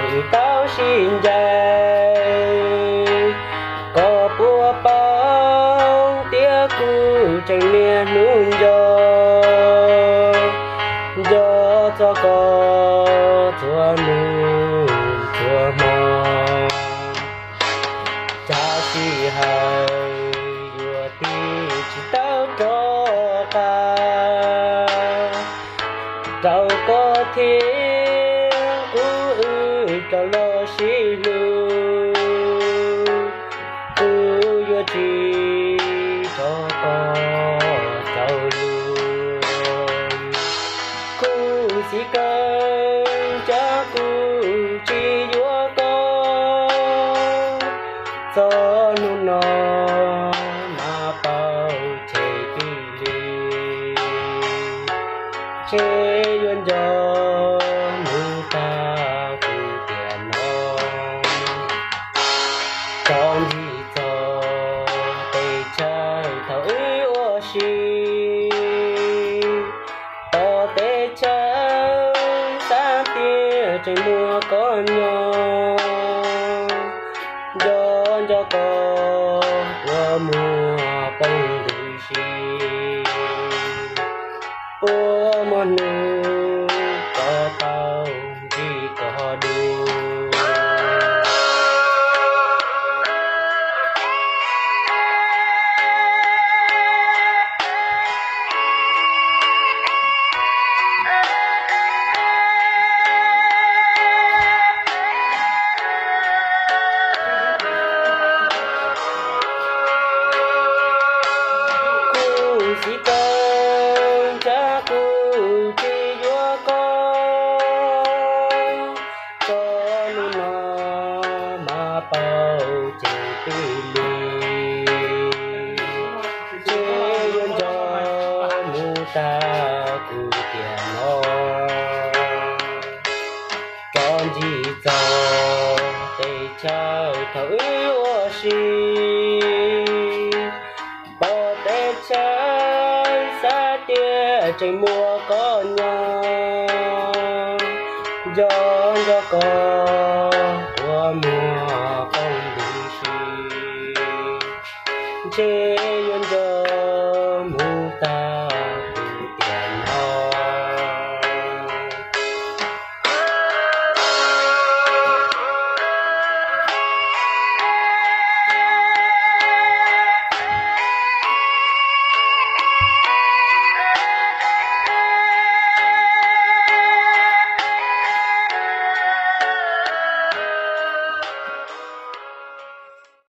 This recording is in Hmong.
Tsis tau sib ncaim, koj puas paub tias kuv tseem niaj hnub nco, nco txog koj txhua hnub txhua hmo. Cas sij hawm yuav tig tsis tau rov qab rau koj thiab kuv wb rov los sib hlub. Kuv yuav tsis tso koj rau luag. Kuv xis kawg, cas kuv tsis yuav koj. Txog hnub no mas paub tseg tib li, ntshe yuav nco mus tag kuv tiam no. Tso ntsis txog pes tsawg thaum wb ua si, pom teb chaws xav tias tseem muaj koj nyob, nco nco koj ua muag poob ntws si. Puas muaj hnub koj tau ntsib koj dua. Kuv xis kawg, cas kuv tsis yuav koj. Txog hnub no mas paub tseg tib li, ntshe yuav nco mus tag kuv tiam no. Tso ntsis txog pes tsawg thaum wb ua si, pom teb chaws xav tias tseem muaj koj nyob, nco nco koj